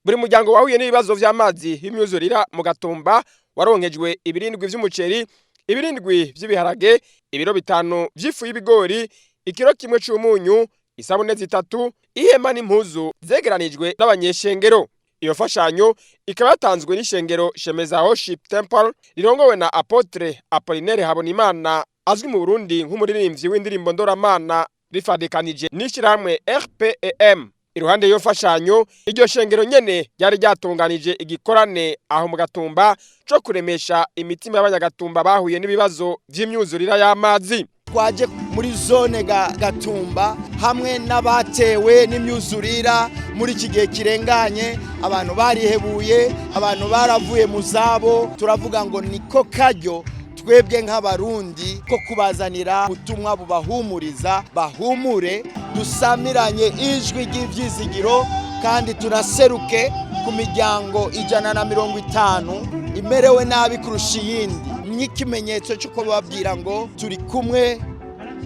Buri muryango wahuye n'ibibazo vy'amazi y'imyuzurira mu Gatumba waronkejwe ibirindwi vy'umuceri, ibirindwi vy'ibiharage, ibiro 5 vy'ifu y'ibigori, ikiro 1 c'umunyu, isabune 3, ihema n'impuzu zegeranijwe n'abanyeshengero. Iyo mfashanyo ikaba yatanzwe n'ishengero Shemeza Worship Temple rirongowe na Apôtre Apollinaire Habonimana, azwi mu Burundi nk'umuririmbyi w'indirimbo ndoramana, rifadikanije n'ishirahamwe RPEM. Iruhande y'iyo mfashanyo, iryo shengero nyene ryari ryatunganije igikorane aho mu Gatumba co kuremesha imitima y'abanyagatumba bahuye n'ibibazo vy'imyuzurira y'amazi. Twaje muri zone Gatumba hamwe n'abatewe n'imyuzurira muri iki gihe kirenganye. Abantu barihebuye, abantu baravuye mu zabo. Turavuga ngo niko karyo twebwe nk'abarundi ko kubazanira ubutumwa bubahumuriza, bahumure, dusamiranye ijwi ry'ivyizigiro, kandi tunaseruke ku miryango 150 imerewe nabi kurusha iyindi, nk'ikimenyetso cy'uko bababwira ngo turi kumwe,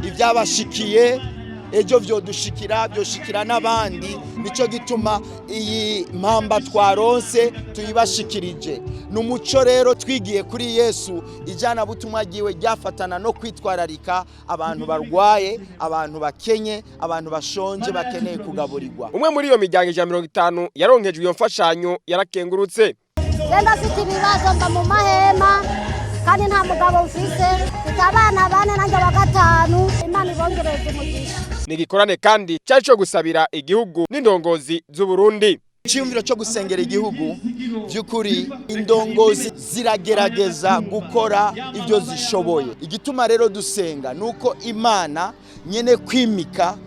ibyabashikiye ejo vyodushikira, byoshikira n'abandi. Nico gituma iyi mpamba twaronse tuyibashikirije. Ni umuco rero twigiye kuri Yesu, ijana butumwa ryiwe ryafatana no kwitwararika abantu barwaye, abantu bakenye, abantu bashonje bakeneye kugaburirwa. Umwe muri iyo miryango 150 yaronkejwe iyo mfashanyo yarakengurutse. Genda afite ibibazo, mba mu mahema kandi nta mugabo mfise, mfite abana bane nanjye wa gatanu. Imana ibongereze umugisha. Ni igikorane kandi cari co gusabira igihugu n'indongozi z'u Burundi. Icyumviro cyo gusengera igihugu, by'ukuri indongozi ziragerageza gukora ibyo zishoboye. Igituma rero dusenga ni uko Imana nyene kwimika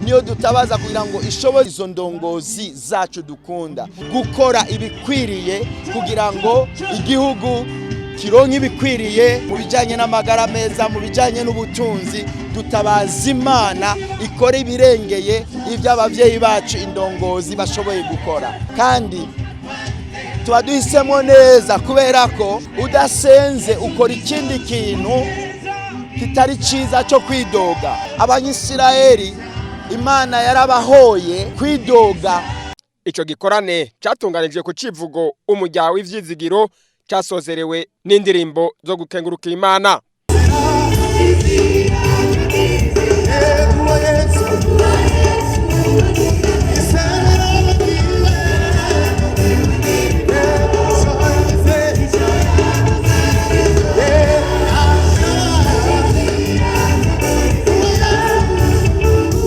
niyo dutabaza kugira ngo ishobore izo ndongozi zacu dukunda gukora ibikwiriye, kugira ngo igihugu kironke ibikwiriye mu bijyanye n'amagara meza, mu bijyanye n'ubutunzi. Dutabaza Imana ikora ibirengeye ibyo ababyeyi bacu indongozi bashoboye gukora. Kandi tuba duhisemo neza, kubera ko udasenze ukora ikindi kintu kitari cyiza cyo kwidoga. Abanyisirayeli Imana yarabahoye kwidoga. Ico gikorane catunganijwe ku civugo "Umurya w'ivyizigiro" casozerewe n'indirimbo zo gukengurukira Imana.